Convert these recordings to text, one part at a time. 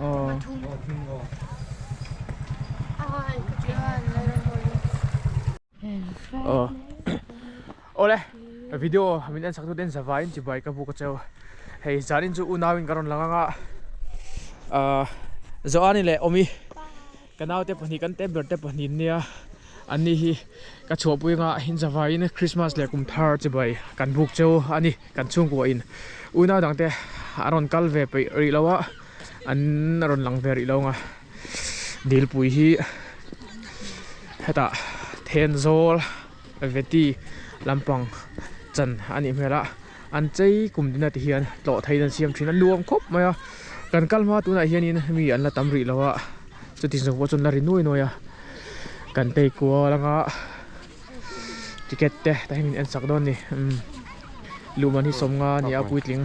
Aw. Aw. Awle video min en sak tu ten zavaiin chibai ka buk a cheu. Hei zanin chu unauin ka rawn lang anga ah Joani leh Awmi ka naute pahnih kan te ber te pahnih an nia an ni hi ka chhuahpui anga in zavaiin Christmas leh kum thar chibai kan buk cheu a ni kan chhungkua in unau dang te a rawn kal ve peih rih lo a an rawn lang ve rih lo anga dilpui hi hetah Thenzawl Veti lampang chan a nih hmel a. An chei kum dina ti hian tlawh theiin an siam thin a nuam khawp mai a kan kal hma tunah hianin mi an la tam rih lo a chuti zawng pawh chuan la ri nuai nuai a kan tei kual anga ticket te tah hian min en sak dawn a ni umm luhman hi sawmnga a ni a puitling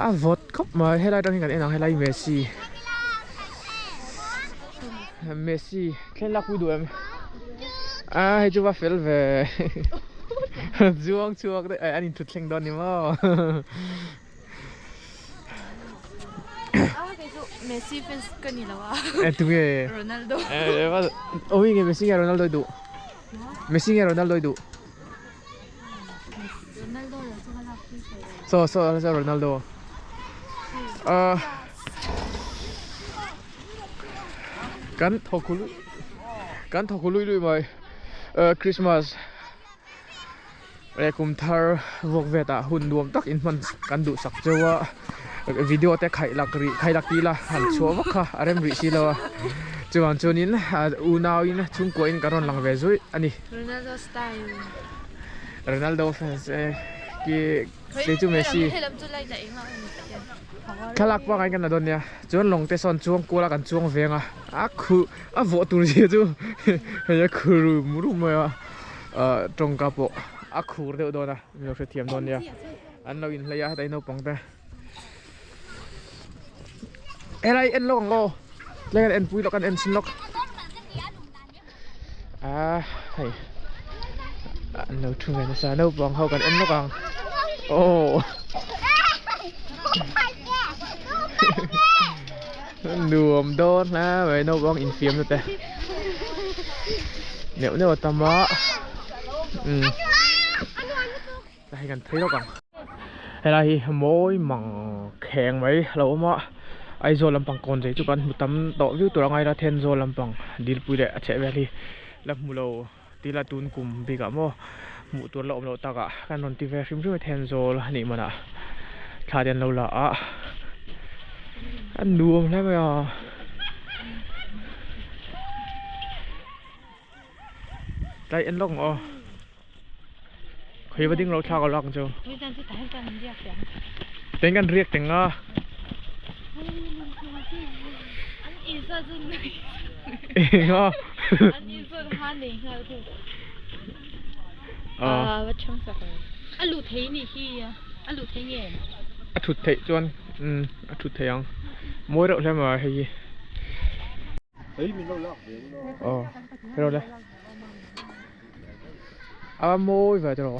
a vawt khawp mai helai atang hian kan en ang helai Messi Messi thlen lak pui duh em a hei chu va fel ve. Zuang chhuak daih eh an in thut thleng dawn ni maw. Ah kei chu Messi fans ka ni lo a. Eh tunge? Ronaldo. Eh omi nge Messi nge Ronaldo i duh? Messi nge Ronaldo i duh? Ronaldo lo chu ka lak pui thei lo. So so so Ronaldo. Ah kan thawk kan thawk lui lui mai. Christmas leh kum thar vuak vet ah hun nuam tak in hman kan duh sak cheu a video te khaih lak rih khaih lak tih la han chhuah vak kha a rem rih si lo a chuvang chuanin unau in chhungkua in kan rawn lang ve zuih a ni. Ronaldo style. Ronaldo fans e ki kei chu Messi. Thlalak pangai kan la dawn nia chuan lawng te sawn chuang kual a kan chuang veng a a khuh a vawh tur zia chu hei a khur rum rum mai a ah tawngka pawh a khur deuh dawn a min lo hrethiam dawn nia an lo inhlei a heta hi naupang te helai en lawk ang aw tlai kan en pui lawk kan en chhin lawk ah hei an lo thu ve nasa naupang ho kan en lawk ang aw. Nuam dawn hle mai naupang infiam na te neuh neuh a tam a umm hei kan phei lawk ang helai hi mawi mang kheng mai a lo awm a Aizawl lampang kawn zai chu kan hmu tam tawh viau tur a ngai la Thenzawl lampang Dilpui leh a chheh vel hi la hmu lo tila tun kum bikah maw hmuh tur la awm loh takah kan rawn ti ve hrim hrim a Thenzawl a nih manah thla te an lo la a a nuam hle mai a. Tlai en lawk ang aw khawi va ding lo thlak a lak ang chu teng kan riak teng a. Eng a. A thut theih chuan a thut theih ang mawi reuh hle mai hei hi. Aw hero le a mawi ve tiraw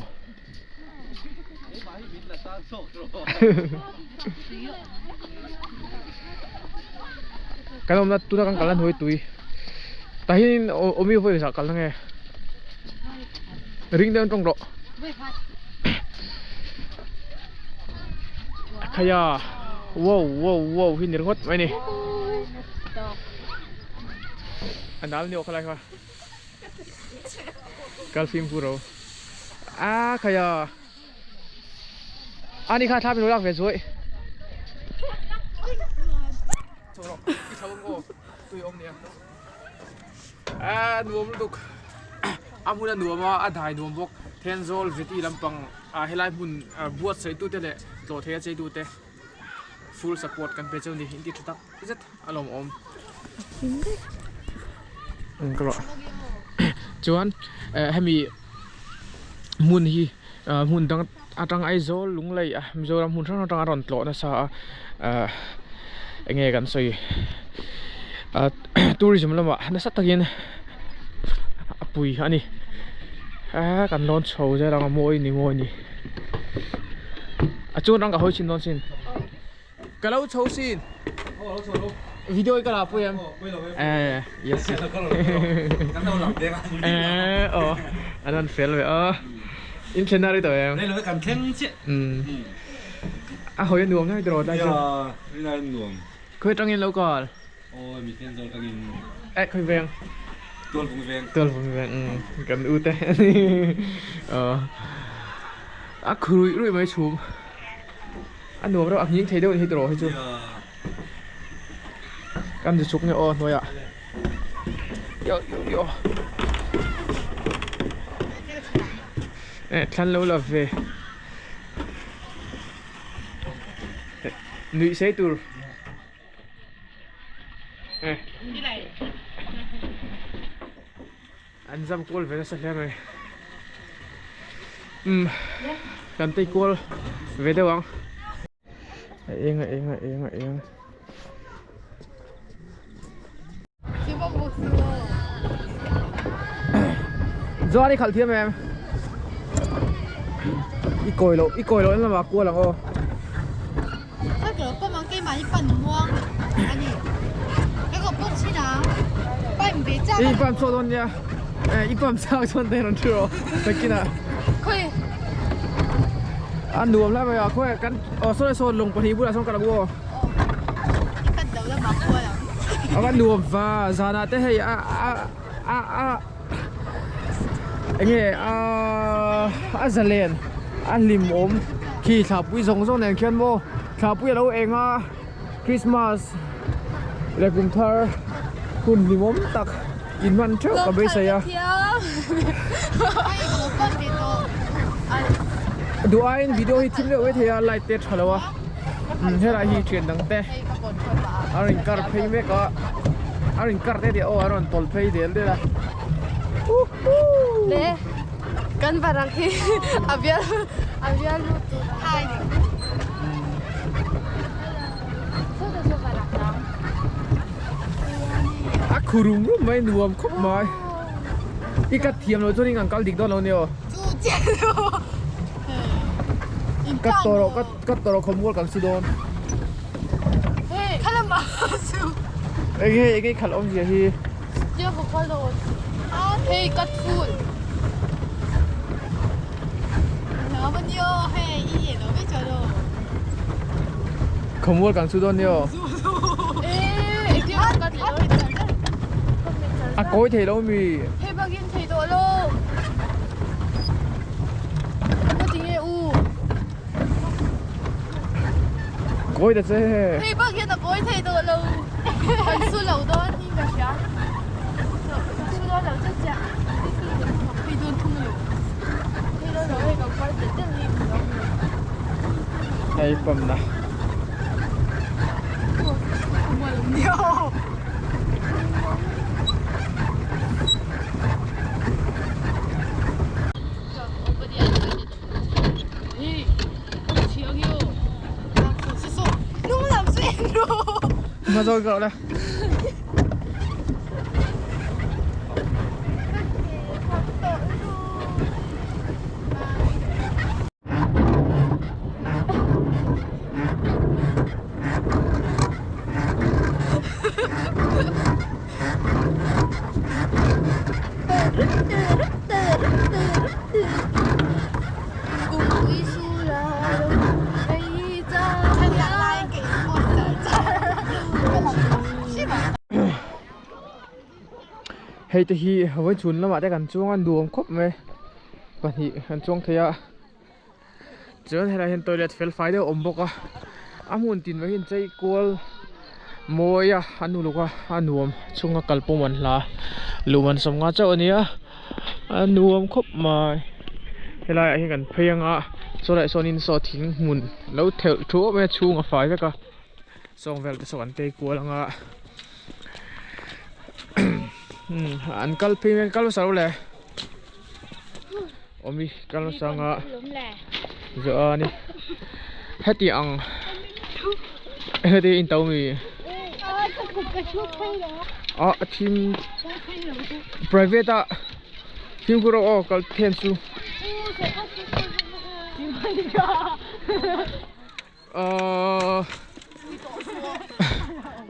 kan awmna tuna kan kalna hnuai tui tah hianin awmi vawi zah kalna nge ring deuh in tawng rawh khaia wow wow wow hi ni ringawt mai a ni. A nal ni awk khalai kha kal fimkhur ro a khaia ani kha thla min lo lak ve zuai a nuam lutuk a hmun a nuam a a dai nuam bawk Thenzawl veti lampang ah helai hmun buatsaih tute leh tlawh thei a chei tute. Full support kan pe cheu ni in ti tha tak zet a lawm awm. Chuan hemi hmun hi hmun dang atang Aizawl Lunglei a Mizoram hmun hrang hrang atanga rawn tlawh nasa a eng nge kan sawi tourism lamah nasa takin a pui a ni kan lawn chho zel ang a mawi ni mawi ni. A chuan rang ka hawi chhin dawn sin. Ka lo chho sin. Video i ka la pui em? Eh, yes. Eh, oh. An an fel ve a. In thlen na ri tawh em? Rei lo kan thleng chiah. Um. A hawi a nuam lai tawh lai chu. Ya, ri lai nuam. Khawi tangin lo kal? Aw, mi thleng zawk tangin. Eh, khawi veng? Tual vung veng. Tual vung veng. Um, kan u te. Oh. A khurui rui mai chhum. A nuam reuh a nghing thei deuh a ni hei tawh hei chu. Kan zu chhuk nge aw hnuaiah. Yo yo yo. Eh thlan lo la ve. Nuih sei tur. Eh. An zam kual ve nasa hle mai. Umm kan tei kual ve deuh ang. A eng a eng a eng a eng. Zuan i khalh thiam em? I kawi loh i kawi loh en lamah kual ang aw. I pump chhuak dawn nia i pump chhuak chuan te rawn thu rawh nakinah a nuam lai mai a khawi kan aw saw saw lawng pahnih bulah sawn kal ang u aw a va nuam va zanah te hei a a a a enge a a zalen a hlimawm khi thlahpui zawng zawng nen khian maw thlahpui alo eng a Christmas leh kum thar hun hlimawm tak in hman theuh ka beisei a duh aiin video hi thim deuh mai thei a light te a tha lo a helai hi thian dang te a rawn in kar phei mek a a rawn in kar te tih aw a rawn tawlh phei del del a Le kan varak hi a bial a bial lut tur a khu rum rum mai nuam khawp mai i cut thiam lo chuan in an kal dik dawn lo nia aw cut tawh rawh cut cut tawh rawh khawmual kan su dawn eng nge eng nge khalh awmzia hi. Khawmual kan su dawn nia aw. A kawi thei lo mi. Kawi ta che. Hei pump na. Mà rồi cậu đây. Hei te hi vawi chhun lamah te kan chuang a nuam khawp mai pahnih kan chuang thei a chuan helai hian toilet fel fai deuh a awm bawk a a hmun tin mai hi an chei kual mawi a a nu luk a a nuam chhunga kal pawh man hla luhman sawmnga chauh a nia a nuam khawp mai helai ah hian kan phei anga sawlai sawnin saw thing hmun lo thelh thuap mai a chhung a fai vek a sawng vel te saw an tei kual anga an kal phei mai kal hmasa lo le. Awmi kal hmasa anga zawh a ni heti ang heti in to mi ah a thim private a fimkhur rawh aw kal then chu ahh.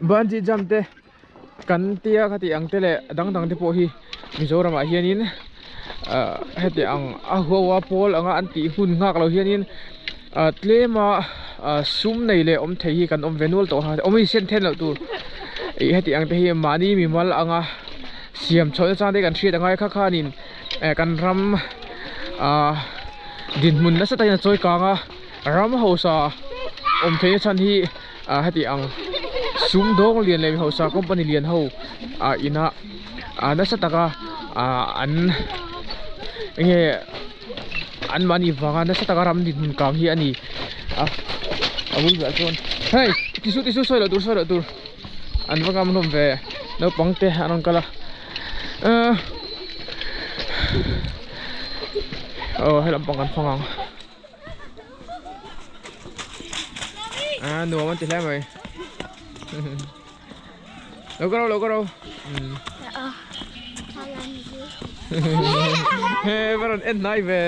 Bungee jump te kan tia kha tih ang te leh dang dang te pawh hi Mizoram ah hianin ah heti ang a huaua pawl anga an tih hun nghak lo hianin ah tlem a ah sum nei leh awm thei hi kan awm ve nual tawh a awm hi sen then loh tur ih heti ang te hi mahni mimal anga siam chhoh na chang te kan hriat angai kha khanin eh kan ram ah dinhmun nasa takin a chawi kang a ram hausa awm theihna chhan hi ah heti ang sum dawng lian leh mi hausa company lian ho ah ina ah nasa taka ah an enge an mahni vanga nasa taka ram dinhmun kang hi a ni a a bul bulah chuan hei tisu tisu sawi loh tur sawi loh tur an va ngam hlawm ve naupang te an rawn kal a ahh aw he lampang kan fang ang. A nuam an ti hle mai lo ka ro lo ka ro he va rawn en hnai ve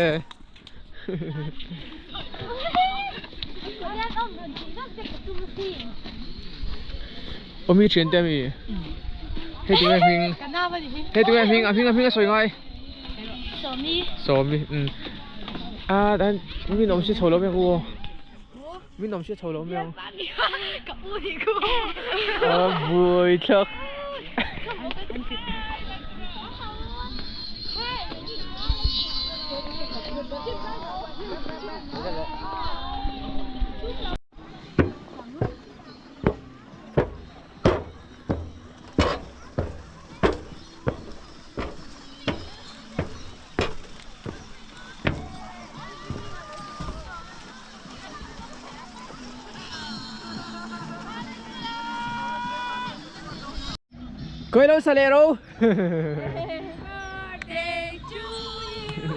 awmi thian te ami hei tinge hming hei tinge hming a hming a hming a sawi ngai sawmi sawmi um A dan min awm si chho lo mai ang u aw min awm si chho lo mai ang ka u ni ku a buai thlak Koi lo sa le ro. Birthday to you.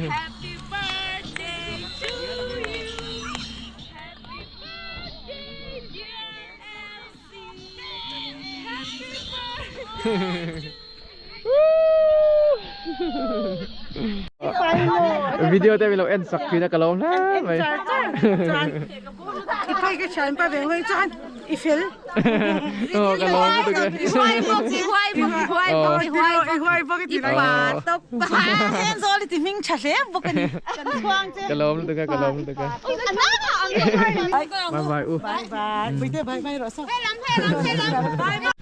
Happy birthday to you. Happy birthday dear Elsie. Happy birthday. Video te min lo en sak thin a ka lawm hle mai. I phai ka thian pa ve ngei chuan i fel. Aw ka lawm lutuk e. I huai bawk i huai bawk i huai bawk i huai I huai bawk i ti lai. Pa tawp. Then zawl i ti hming tha hle bawk a ni. Kan chhuang che. Ka lawm lutuk a ka lawm lutuk a. Anang ang. Bye bye u. Bye bye. Puite bye bye rawh saw. Helam helam helam. Bye bye.